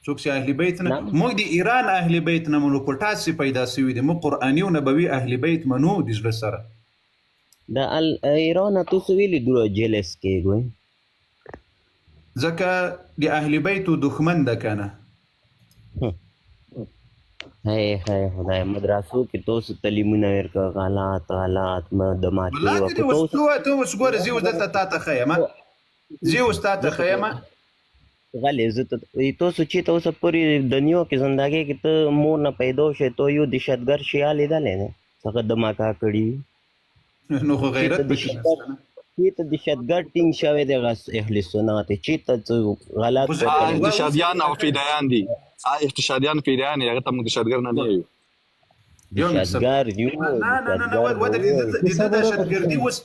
څوک چې اهل بیت نه، موږ د ایران اهل بیت نه منو، په ټاس چې پیدا سوي دي، موږ قرآني او نبوي اهل بیت منو د زړه سره. د ال ایران تاسو ویلي دوره جلس کېږئ. ځکه د اهل بیتو دښمن ده کنه. هاي هاي خدای، مدرسو کې تاسو تعلیمونه ورکړه، غلط غلط د ماتې والله ته دې اوس ته اوس ګوره، زه اوس دلته تا ته ښیم، زه اوس تا ته ښیم. غلې زه ته تاسو چې ته اوسه پورې دنیا کې زندګۍ کې ته مور نه پیدا شې، ته یو دهشتګر شیعه لیدلی دی څنګه دماکا کړي؟ نو خو غیرت پکې نشته نه. چېرته دهشتګرد ټینګ شوی دی اهل سنت، چېرته څه غلط احتشادیان او فدایان دي، احتشادیان فدایان، هغه ته موږ دهشتګر نه نه یو. دهشتګر یو. نه نه نه نه، ودرې، د ده دهشتګردي اوس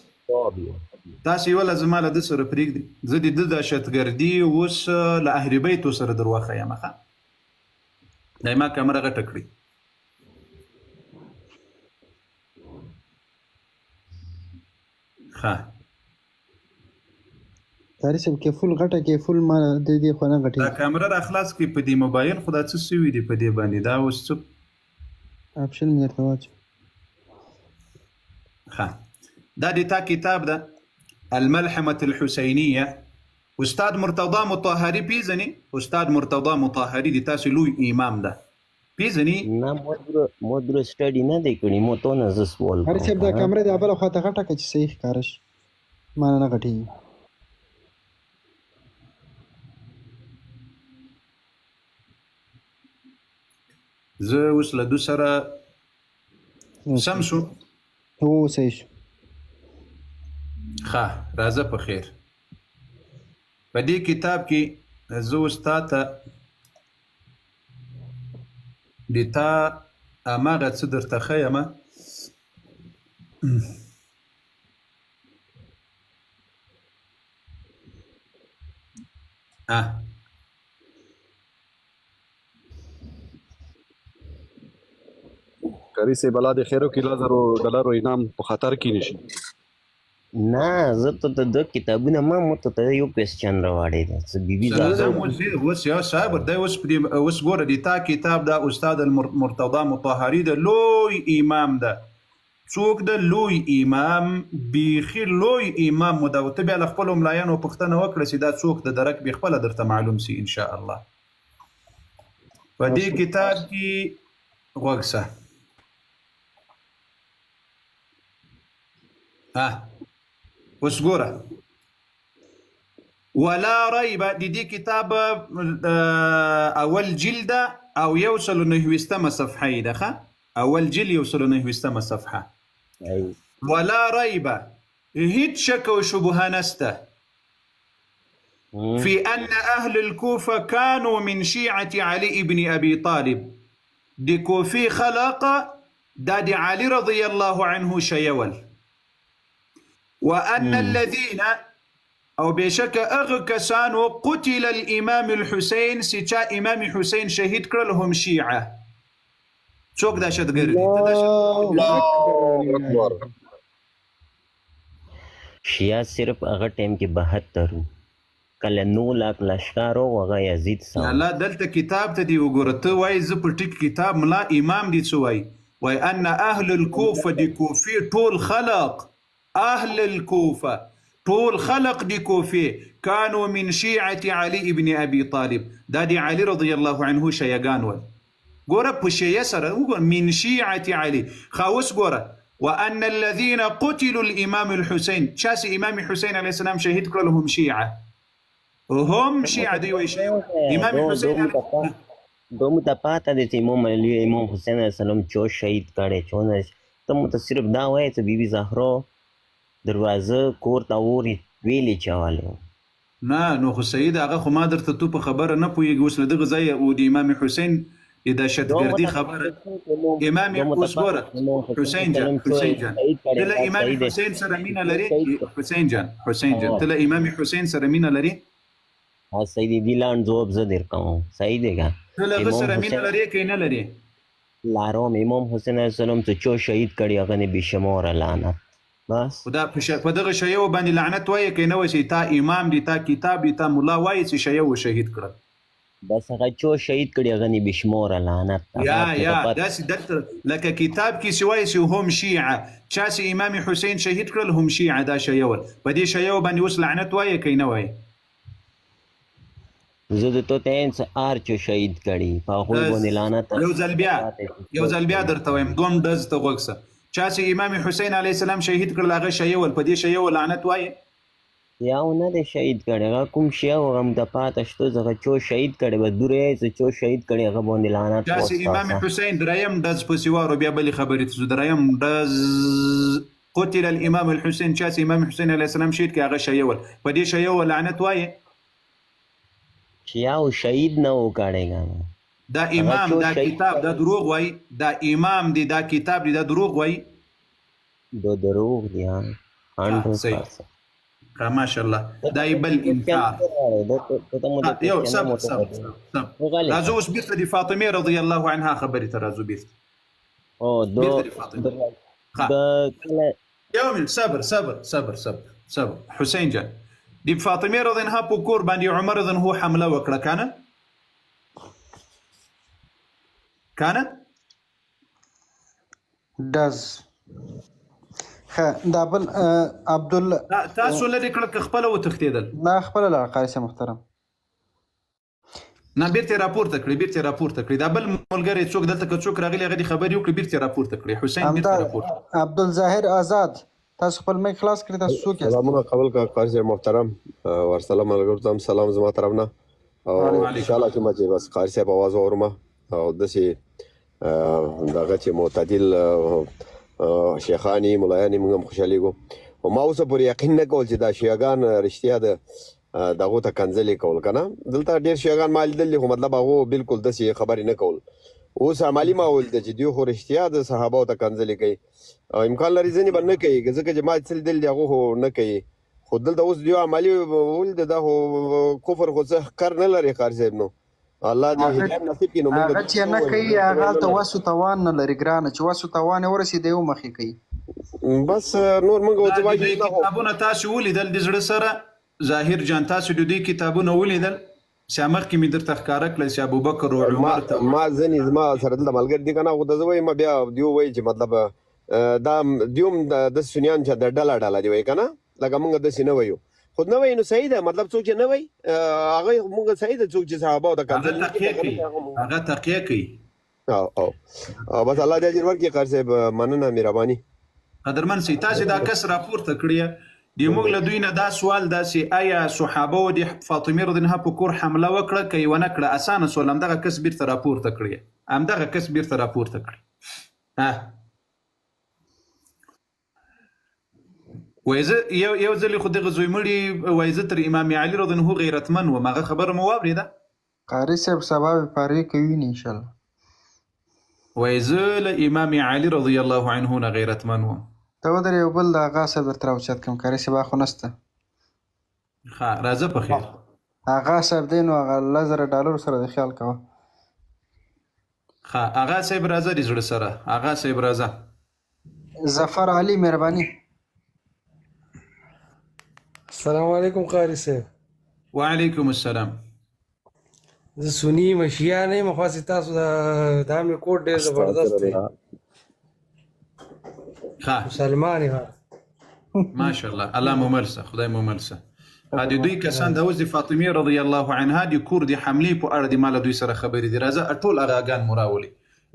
تاسو یو له زما له ده سره پرېږدئ، زه د ده دهشتګردي اوس له اهل بیتو سره در وښیم. ښه دی ما کمره غټه کړي. ښه قاري صاحب، کې فول غټه کې فول ما د دې خو نه غټي. دا کامره را خلاص کړي په دې موبایل، خو دا څه سوي دي په دې باندې، دا اوس څه آپشن مې درته واچو. ښه دا د تا کتاب ده الملحمة الحسینیه، استاد مرتضی مطهری پیژنې؟ استاد مرتضی مطهری د تاسو لوی امام ده، پیژنې؟ نه، مو درو سټډي نه دی کړی، مو تو نه زه سوال قاري صاحب، دا کامره د بل خواته غټه کړه چې صحیح ښکاره شي، ما نه غټېږي. زه اوس له دو سره سم شو. هو صحیح شو. ښه راځه په خیر. په دې کتاب کې زه اوس تا ته د تا هماغه څه درته ښیم. قاري صاحب، الله دې خیر وکړي، 10,000 ډالرو انعام په خطر کې نشي. نه، زه ته د کتابونه ما مو ته یو کوېسچن راوړی دی څه بیبي زهرا. اوس یو صاحب دی اوس پرې اوس ګوره، د تا کتاب دا استاد المرتضی مطهري د لوی امام ده، څوک د لوی امام، بیخي لوی امام مو ده، ته بیا له خپلو ملایانو پوښتنه وکړه چې دا څوک د درک به خپله درته معلوم سي ان شاء الله. په دې کتاب کې غوږ سه. اوس ګوره، ولا ریب د دې کتاب اول جلد او 129مه صفحه یې ده. ښه، اول جلد 129مه صفحه. ولا ریب، هیڅ شک او شبهه نسته، في أن أهل الكوفة كانوا من شيعة علي بن أبي طالب، د کوفي خلق دا د علي رضی الله عنه شیول، وأن الذين او بشک هغه کسانو قتل الامام الحسین چې چا امام حسین شهید کړل هم شیعه. څوک دهشتګرد دي؟ ته الله اکبر. شیعه صرف هغه ټایم کې 72 وو، کله 9 لاک لشکر و، هغه یزید سم. الله، دلته کتاب ته دی وګوره، ته وایې زه په ټیک کتاب ملا امام دی څه وایي؟ وایي ان اهل الکوفه، د کوفې ټول خلق، اهل الكوفه ټول خلق د کوفې، كانوا من شيعة علي ابن ابي طالب، دا د علي رضی الله عنه شیعه ول. ګوره په شیعه سره وګوره، من شيعة علي. ښه اوس ګوره، وان الذين قتلوا الامام الحسين، چا چې امام حسین علیه السلام شهید کړل، هم شیعه، هم شیعه دی. وایي شیعه امام حسین. دومره ته پاته دی چې امام علی امام حسین علیه السلام چو شهید کړی چو نه، ته مو ته صرف دا وایې چې بیبي زهرا دروازه کور ته اور ویلې چولو. نه نو خو صحیح ده، هغه خو ما درته تو په خبره نه پوهېږي. اوس له دغه ځایه او د امام حسین د دهشتګردي خبره امام اوس ګوره حسین جان، حسین جان، ته له امام حسین سره مینه لرې؟ حسین جان، حسین جان، ته له امام حسین سره مینه لرې؟ ها صحیح دی، دی لاند ځواب زه در کوم، صحیح دی که ته له هغه سره مینه لرې که نه لرې؟ لارم. امام حسین علیه السلام ته چا شهید کړي هغه نه بېشماره لعنت، بس. خدا په دغه شیعو باندې لعنت وایې که نه وایې؟ چې تا امام دی، تا کتاب دی، تا ملا وایې چې شیعه و شهید کړل. بس هغه چو شهید کړي هغه نی بشموره لعنت. یا یا داسې دلته لکه کتاب کې چې وایي چې هم شیعه، چا چې امام حسین شهید کړل هم شیعه، دا شیعه ول. په دې شیعه باندې اوس لعنت وایې که نه وایې؟ زه د تو ته یم چې هر چو شهید کړي په هغوی باندې لعنت. یو ځل بیا درته وایم، دوم ډز ته غوږ سه. چا چې امام حسین علیه السلام شهید کړل هغه شیعه ول، په دې شیعه ول لعنت وایې؟ یو نه دی شهید کړی، هغه کوم شیعه و هغه موږ ته پاته شته، هغه چو شهید کړی، بس دوره یې چې چو شهید کړی هغه باندې لعنت. چا چې امام حسین دریم ډز پسې وارو، بیا بلې خبرې ته ځو. دریم ډز قتل الامام الحسین، چا چې امام حسین علیه السلام شهید کړي هغه شیعه ول، په دې شیعه ول لعنت وایې؟ شیعه و شهید نه و کړی کنه. دا امام دا کتاب دا دروغ وایي، دا امام دی دا کتاب دی دا دروغ وایي؟ دا دروغ دی. ها 100%. ماشاءالله دا یې بل انکار. یو صبر صبر صبر، راځو اوس بیرته د فاطمې رضی الله عنها خبرې ته راځو بیرته. یو منټ صبر صبر صبر صبر صبر. حسین جان، د فاطمې رضی عنها په کور باندې عمر رضی عنه حمله وکړه کنه؟ کنه؟ ډز. ښه دا بل عبدال تاسو لرې کړل که خپله وتښتېدل؟ نه خپله لاړه قاري صاحب محترم. نه بیرته یې راپورته کړې، بیرته یې راپورته کړې. دا بل ملګری څوک دلته که څوک راغلی هغه دې خبرې وکړي، بیرته یې راپورته کړې. حسین بیرته راپورته. عبدالظاهر آزاد، تاسو خپل میک خلاص کړئ، تاسو څوک یاست؟ سلامونه قبول کړه قاري صاحب محترم، ورسلام ملګرو ته هم سلام زما طرف نه، او خوشحاله شوم چې بس قاري صاحب اواز واورم او داسې دغه چې معتدل شیخانی ملایانی موږ هم خوشحالېږو. خو ما اوسه پورې یقین نه کول چې دا شیعهګان رښتیا د دغو ته کنځلې کول که نه. دلته ډېر شیعهګان ما لیدل دي، خو مطلب هغو بالکل داسې خبرې نه کول. اوس عملي ما ولیده چې دوی خو رښتیا د صحابو ته کنځلې کوي، او امکان لري ځینې به نه کوي، ځکه چې ما څه لیدل دي هغو خو نه کوي. خو دلته اوس دوی عملي ولیده، دا خو کفر خو څه ښکر نه لري قاري صاحب. نو الله دې هدایت نصیب کړي. نو موږ هغه چې نه کوي هغه هلته وس و توان نه لري ګرانه، چې وس و توان یې ورسېدی ومخې کوي. بس نور موږ ورته وایو. کتابونه تاسو ولیدل د زړه سره ظاهر جان؟ تاسو د دوی کتابونه ولیدل چې مخکې مې درته ښکاره کړل چې ابوبکر او عمر ته؟ ما ځینې زما سره دلته ملګري دي که نه، خو زه وایم بیا دیو وایي چې مطلب دا دیوم د سنیان چې د ډله ډله دی وایي که نه، لکه موږ داسې نه وایو. خو نه وایي نو صحیح ده، مطلب څوک چې نه وایي هغه موږ صحیح ده، څوک چې صحابه او د کنځل هغه تقیه کوي. او او بس الله دې اجر ورکړي قاري صاحب، مننه مهرباني. قدرمن سي، تاسو دا کس راپورته کړی د موږ له دوی نه دا سوال داسې، آیا صحابه و د فاطمې رضی الله په کور حمله وکړه که یې ونه کړه؟ اسانه سوال، همدغه کس بیرته راپورته کړی، همدغه کس بیرته راپورته کړی. وایي زه یو ځل خو دغه زوی مړي وایي زه تر امام علي رضی الله غیرتمن وم، هغه خبره مو واورېده؟ قاري صاحب سبا به پاروي کوي نه انشاءالله. وایي زه له امام علي رضی الله عنه نه غیرتمن وم. ته ودرې یو بل د اغا صاحب درته راوچت کړم، قاري صاحب خو نشته. ښه راځه په خیر. اغا صاحب دی نو هغه 10,000 ډالرو سره د خیال کوه. ښه اغا صاحب راځه د زړه سره، اغا صاحب راځه. ظفر علي مهرباني. السلام علیکم قاری صاحب. وعلیکم السلام. زه سني یم، شیعه نه یم، خو هسې تاسو دا مې کوډ ډېر زبردست دی. ښه مسلمان یم. ماشاءالله، الله مو مل سه، خدای مو مل سه. د دوی کسان د اوس د فاطمې رضی الله عنها د کور د حملې په اړه د ما له دوی سره خبرې دي. راځه ټول اغاګان مو راولي،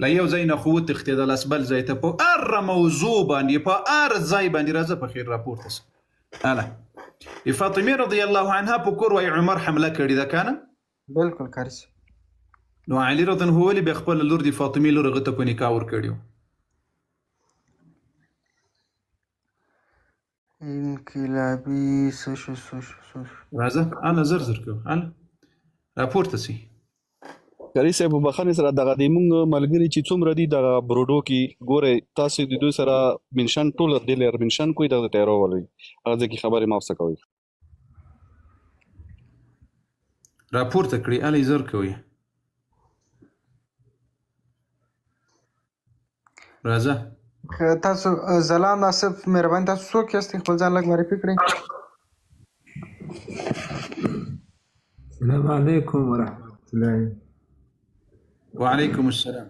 له یو ځای نه خو وتښتېدل اس بل ځای ته په هره موضوع باندې په هر ځای باندې. راځه په خیر راپورته سه. هله د فاطمې رضی الله عنها په کور وایي عمر حمله کړې ده که نه؟ بالکل قاري صاحب. نو علي رضی الله عنه ولې بیا خپله لور د فاطمې لور هغه ته په نکاح ورکړې وه؟ انقلابي څه شو څه شو څه شو. راځه هله زر زر کوه، هله راپورته سي. قاري صاحب بخښنې سره دغه د مونږ ملګري چې څومره دي دغه بروډو کې ګورئ تاسو د دوی سره منشن ټول دې لر منشن کوئ، دغه ته راولئ، هغه ځکه خبرې ما څه کوي. راپورته کړي، هله زر کوئ. راځه. تاسو ځلاند آصف مهرباني، تاسو څوک یاست؟ خپل ځان لږ معرفي کړئ. السلام علیکم ورحمت الله. وعلیکم السلام.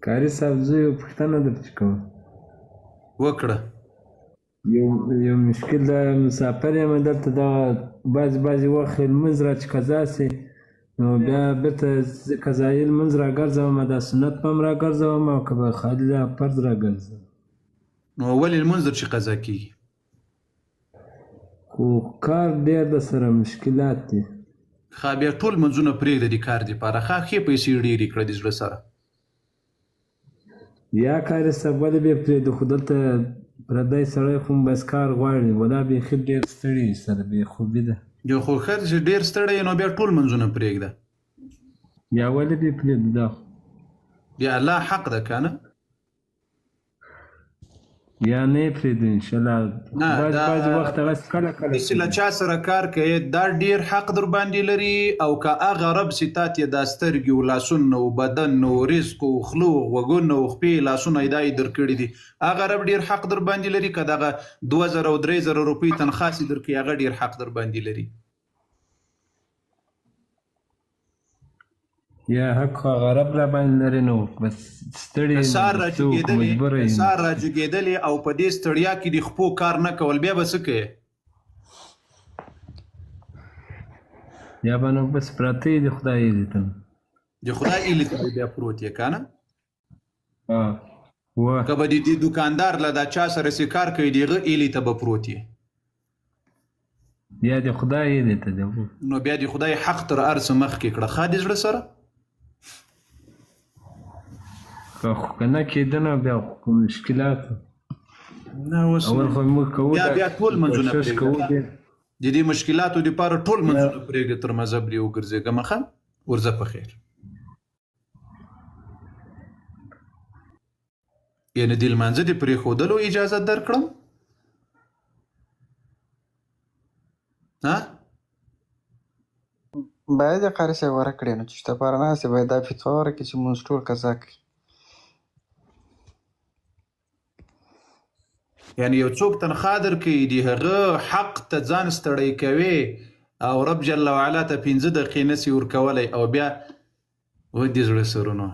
قاري صاحب، زه یو پوښتنه درته کوم. وکړه. یو مشکل دا، مسافر یم دلته، دا بعضې بعضې وخت لمونځ را چې قضا سي، نو بیا بیرته زه قضایي لمونځ راګرځوم، دا سنت به هم راګرځوم او که به خالي دا فرض راګرځوم؟ نو ولې لمونځ در چې قضا کیږي؟ خو کار ډېر د سره مشکلات دي. ښه، بیا ټول لمونځونه پرېږده د کار دپاره، ښه ښې پیسې ډېرې کړه د زړه سره. یا قاري صاحب، ولې به یې پرېږدو؟ خو دلته پردی سړی خو بس کار غواړي، ولا بیخي ډېر ستړي سره بې خوبي ده. یو خو ښه چې ډېر ستړی یې، نو بیا ټول لمونځونه پرېږده. یا ولې به یې پرېږدو دا خو د الله حق ده که نه؟ یا نه یې پرېږدو انشاءالله. نه، بعضې دا بعضې وخت هغسې کله کله ته چې له پرېږدو. چا سره کار کوې دا ډېر حق در باندې لري، او که هغه رب چې تا ته دا سترګې او لاسونه او بدن او رزق او خوله او غوږونه او خپې لاسونه دا یې درکړي دي، هغه رب ډېر حق در باندې لري که دغه 2000 او 3000 روپۍ تنخوا چې درکوي هغه ډېر حق در باندې لري؟ یا حق خو هغه رب را باندې لري، نو بس ستړي که یم، سار نو څه وکړو، راجګېدلې، مجبوره که یم. سار راجګېدلې او په دې ستړیا کې د خپو کار نه کول، بیا به څه کوې؟ یا به نو بس پراته یې د خدای ایلې ته. د خدای ایلې ته به بیا پروت یې که نه؟ وه. که به د دې دوکاندار له دا چا سره چې کار کوي د هغه ایلې ته به پروت یې؟ یا د خدای ایلې ته دی. نو بیا د خدای حق تر هر څه مخکې کړه، ښه د زړه سره. که خو که نه کېده نو بیا خو کوم مشکلات. نه اوس اول خو موږ کوو بیا دا بیا ټول منځونه کوشش کوو پرېږده ډېر. د دې مشکلاتو دپاره ټول منځونه پرېږده، تر مذهب دې وګرځېږه. ښه ورځه په خیر. یعنې د لمانځه د پرېښودلو اجازه درکړم؟ ها؟ باید یې قاري صاحب ورکړې، نو چې ستا لپاره ناست باید دا فتوا ورکړي چې مونږ ټول قضا کوي. یعنی یو څوک تنخوا درکوي، د هغه حق ته ځان ستړی کوي او رب جل وعلا ته 5 دقیقې نسی ورکولی، او بیا و دې زړه سرونو.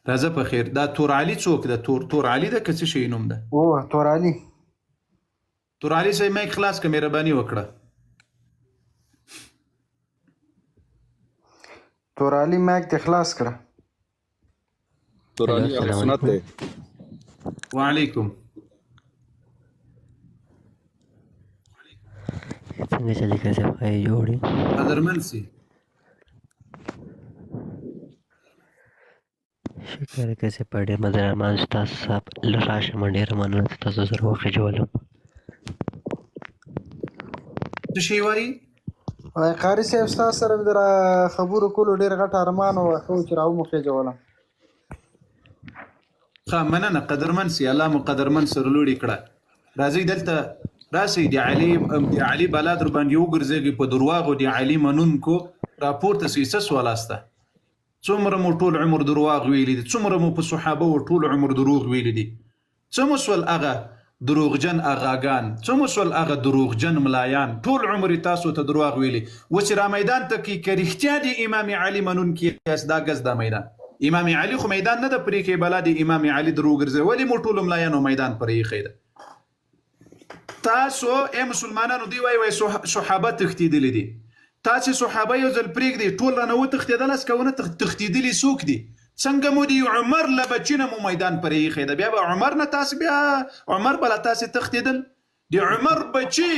راځه په خیر. دا تور علي څوک ده؟ تور علي ده که څه شي نوم ده؟ اوه، تور علي. تور علي صاحب مایک خلاص که، مهرباني وکړه. تور علي مایک دې خلاص کړه. تور هلو علي اهل السلام سنت علیکم. دی. وعلیکم. څنګه چلی که صاحب ښه یې جوړ یې؟ قدرمن سي. شکر که صاحب په ډېر مزه ارمان چې تاسو صاحب له راشم، ډېره مننه چې تاسو سره وخېژولم. څه شی وایي؟ وای قاري صاحب، ستا سره مې د را خبرو کولو ډېر غټ ارمان و، ښه و چې راوموخېژولم. ښه مننه قدرمن سي، الله مو قدرمن سرلوړي کړه. راځئ دلته راسئ، د علي بلا در باندې وګرځېږي په درواغو د علي منونکو راپورته سئ. څه سوالاسته؟ څومره مو ټول عمر درواغ ویلي دي، څومره مو په صحابه و ټول عمر دروغ ویلي دي. څه مو سول هغه دروغجن اغاګان، څه مو سول هغه دروغجن ملایان، ټول عمر یې تاسو ته درواغ ویلي. اوس چې را میدان ته کی، که رښتیا د امام علي منونکي یاست، دا ګز دا میدان امام علي خو میدان نه ده پرېښی، بلا د امام علي در وګرځي. ولې مو ټولو ملایانو میدان پرې ایښی ده؟ تاسو ای مسلمانانو، دوی وایي وایي صحابه تښتېدلي دي. تاسې صحابه یو ځل پرېږدئ، ټول رانه وتښتېدل است که ونه تښتېدلي څوک دي؟ څنګه مو د عمر له بچي نه مو میدان پرې ایښی ده؟ بیا به عمر نه تاسې، بیا عمر به له تاسې تښتېدل؟ د عمر بچي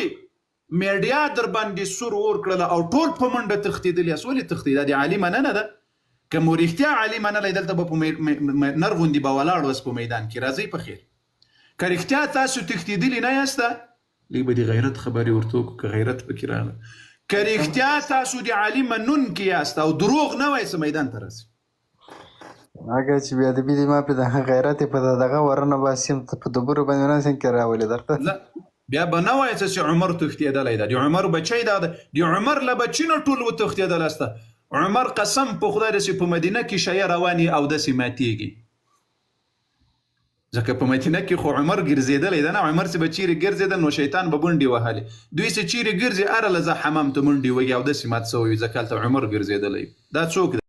میډیا در باندې سور اور کړله او ټول په منډه تښتېدلي یاست. ولې تښتئ؟ دا د علي مننه ده. که مو رښتیا علي منلی، دلته به په نر غوندې به ولاړ واست په میدان کې. راځئ په خیر. که رښتیا تاسو تښتېدلي نه یاست، لږ به د غیرت خبرې ورته وکړو که غیرت پکې راغی. که رښتیا تاسو د علي منونکي یاست او دروغ نه وایئ، څه میدان ته راسئ. هغه چې بیا د بي ما په د غیرت په دغه ورنه باسیم، ته په دبرو باندې نه څنګه راولې درته. نه بیا به نه وایې چې عمر تښتېدلی ده، د عمر بچی دا ده، د عمر له بچي نه ټول وتښتېدل استه. عمر قسم په خدای داسې په مدینه کې شیعه رواني او داسې ماتېږي. ځکه په مدینه کې خو عمر ګرځېدلی ده نه، عمر چې به چیرې ګرځېدل نو شیطان به منډې وهلې، دوی چې چیرې ګرځي هره لحظه حمام ته منډې وهي، اودس یې مات شوی وي، ځکه هلته عمر ګرځېدلی. دا څوک دی؟